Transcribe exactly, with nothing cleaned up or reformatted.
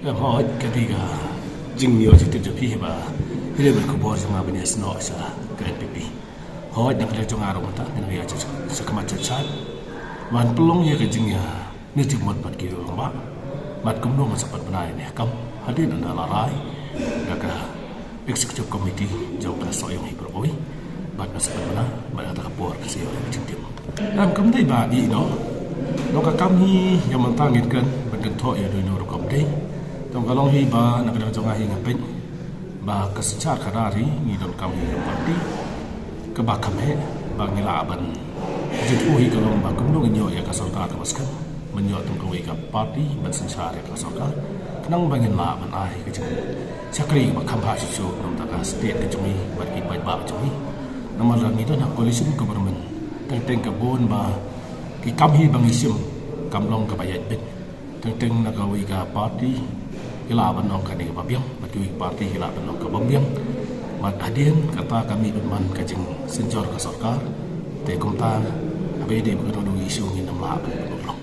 Em hooid, ka dei ka jingïoh jingtip jong phi ba hi dei ban khubor jong nga ban ïasnoh sha ka N P P. Hooid, na ka liang jong nga ruh mynta ngi nang ïa sha khmat sha sha ban pynlong ïa ka jingïa ne jingmut bad ki rangbah bad kumno ngan sa pynbna ïa ne kam hadien nda la rai da ka executive committee jong ka Sohiong hi baroh kawei bad ngan sa pynbna bad kata ka por ka sa ïoh ïa ka jingtip. Em kam dei ba i no. Nong ka kam hi ïa mynta ngin kren ban kynthoh ïa dui no rukom dei. Tang ka long hi ba na ka liang jong nga hi nga peit ba ka synshar khadar hi ngi donkam hi ka party kaba kham heh ba ngi lah ban jingthoh hi ka long ba kumno ngin ïoh ïa ka sorkar kaba skhem ban ïoh tang kawei ka party ban synshar ïa ka sorkar khnang ba ngin lah ban ai ka jingshakri kaba kham bha shuh shuh na ka bynta ka state ka jong ngi bad ki paidbah ka jong ngi. Namar ba ngi don ha coalition government teng teng ka bun ba ki kam hi ba ngi shim kam long kaba ïaid beit. Teng teng na kawei ka party ki lah ban ong kane kaba biang bad kiwei ki party ki lah ban ong kaba biang. Bad hadien kata ka mih ban ka jingsynshar ka sorkar. Te kumta haba ïadei bad kano kano ka issue ngin ym lah ban pynlong.